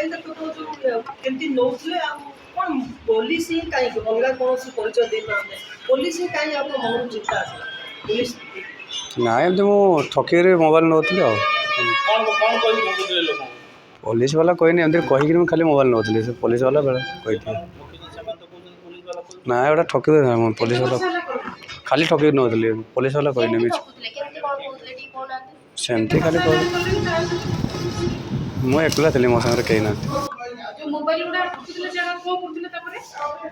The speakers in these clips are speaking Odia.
ମୋବାଇଲଟା କେବଳ ଯୋଉ କେମିତି ନେଉଥିଲେ ଆଉ କ'ଣ ପୋଲିସ ହିଁ କାହିଁକି, ଅଲଗା କୌଣସି ପରିଚୟ ଦେଇପାରନ୍ତେ, ପୋଲିସ ହିଁ କାହିଁକି ଆପଣଙ୍କ ମନକୁ ଚିନ୍ତା ଆସିଲା ପୋଲିସ? ନାଇଁ, ଏମିତି ମୁଁ ଠକିକିରି ମୋବାଇଲ୍ ନେଉଥିଲି ଆଉ। କ'ଣ କ'ଣ କହିକି ଠକୁଥିଲେ ଲୋକଙ୍କୁ? ପୋଲିସ ବାଲା କହିନି, ଏମିତି କହିକିରି ମୁଁ ଖାଲି ମୋବାଇଲ୍ ନେଉଥିଲି। ସେ ପୋଲିସ ବାଲା ବେଳେ କହିଥିଲେ। ଠକିଛନ୍ତି, ସେମାନେ ତ କହୁଛନ୍ତି ପୋଲିସ ବାଲା କହୁଛନ୍ତି। ନା, ଏଗୁଡ଼ା ଠକି ମୁଁ ପୋଲିସ ବାଲା ଖାଲି ଠକିକି ନେଉଥିଲି, ପୋଲିସ ବାଲା କହିନି। କେମିତି ମିଛ। ଠକୁଥିଲେ, କେମିତି କ'ଣ କହୁଥିଲେ, ଟିକେ କହୁନାହାନ୍ତି। ସେମିତି ଖାଲି କହିଲି। ମୁଁ ଏକଲା ଥିଲି, ମୋ ସାଙ୍ଗରେ କେହି ନାହାନ୍ତି। ଯୋଉ ମୋବାଇଲ ଗୁଡା ଠକୁଥିଲେ, ସେଟା କଣ କରୁଥିଲେ ତାପରେ?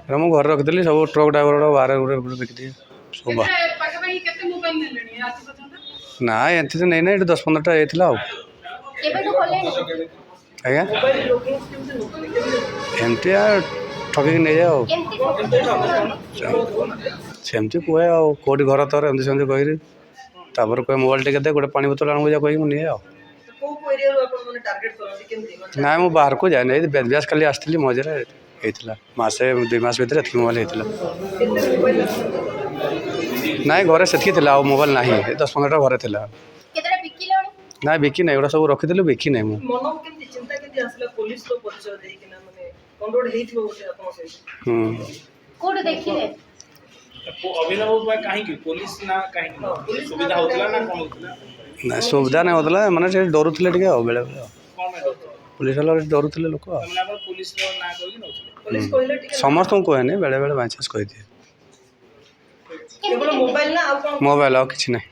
ଏଟା ମୁଁ ଘରେ ରଖିଥିଲି ସବୁ। ଟ୍ରକ୍ ଡ୍ରାଇଭର ଗୁଡ଼ା ବାହାରେ ଗୋଟେ ଗୋଟେ ବିକିଦିଏ ସବୁ। କେତେ ପାଖାପାଖି କେତେ ମୋବାଇଲ ନେଲେଣି ଆଜି ପର୍ଯ୍ୟନ୍ତ? ନା, ଏମିତି ତ ନେଇନାହିଁ, ଏଠି 10-15ଟା ହେଇଥିଲା ଆଉ। କେବେଠୁ କଲେଣି? ଆଜ୍ଞା? ମୋବାଇଲ ଲୋକଙ୍କୁ କେମିତି ନେଉଥିଲେ, କେମିତି? ଏମିତି ଆଉ ଠକିକି ନେଇଯାଏ ଆଉ। କେମିତି ଠକୁଥିଲେ କହୁନାହାନ୍ତି। ସେମିତି କୁହେ ଆଉ, କେଉଁଠି ଘର ତୋର, ଏମିତି ସେମିତି କହିକିରି, ତାପରେ କୁହେ ମୋବାଇଲ ଟିକେ ଦେ, ଗୋଟେ ପାଣି ବୋତଲ ଆଣିବୁ ଯା, କହିକି ମୁଁ ନିଏ ଆଉ। କୋଉ କୋଉ ଏରିଆରୁ ଆପଣ ମାନେ ଟାର୍ଗେଟ କରନ୍ତି, କେମିତି ମାନେ? ନାଇଁ, ମୁଁ ବାହାରକୁ ଯାଏନି। ଏଇ ବେଦବ୍ୟାସ ଖାଲି ଆସିଥିଲି, ମଝିରେ ହେଇଥିଲା। ମାସେ 2 ମାସ ଭିତରେ ଏତିକି ମୋବାଇଲ ହେଇଥିଲା। କେତେ ମୋବାଇଲ ଆପଣ? ନାଇଁ, ଘରେ ସେତିକି ଥିଲା, ଆଉ ମୋବାଇଲ ନାହିଁ। ଏ 10-15ଟା ଘରେ ଥିଲା। କେତେଟା ବିକିଲେଣି? ନାଇଁ, ବିକି ନାହିଁ। ଏଗୁଡ଼ା ସବୁ ରଖିଥିଲି, ବିକି ନାହିଁ ମୁଁ। ମନକୁ କେମିତି ଚିନ୍ତା କେମିତି ଆସିଲା ପୋଲିସର ପରିଚୟ ଦେଇକିନା? ମାନେ କ'ଣ ଗୋଟେ ହେଇଥିବ ଗୋଟେ ଆପଣଙ୍କ ସହିତ। ହୁଁ। କୋଉଠି ଦେଖିଲେ? ଅଭିନବ ବା କାହିଁକି ପୋଲିସ ନା କାହିଁକି ସୁବିଧା ହଉଥିଲା ନା କ'ଣ ହଉଥିଲା? ନାଇଁ, ସୁବିଧା ନାଇଁ ହେଉଥିଲା, ମାନେ ସେ ଡରୁଥିଲେ ଟିକେ ଆଉ ବେଳେବେଳେ ଆଉ। କ'ଣ ପାଇଁ ଡରୁଥିଲେ? ପୋଲିସ ବାଲା ଡରୁଥିଲେ ଲୋକ ଆଉ। ମାନେ ଆପଣ ପୋଲିସର ନାଁ କହିକି ନେଉଥିଲେ? ପୋଲିସ କହିଲେ ଟିକେ। ସମସ୍ତଙ୍କୁ କୁହେନି, ବେଳେବେଳେ ବାଇଚାନ୍ସ କହିଦିଏ। କେବଳ ମୋବାଇଲ ନା ଆଉ କ'ଣ? ମୋବାଇଲ, ଆଉ କିଛି ନାହିଁ।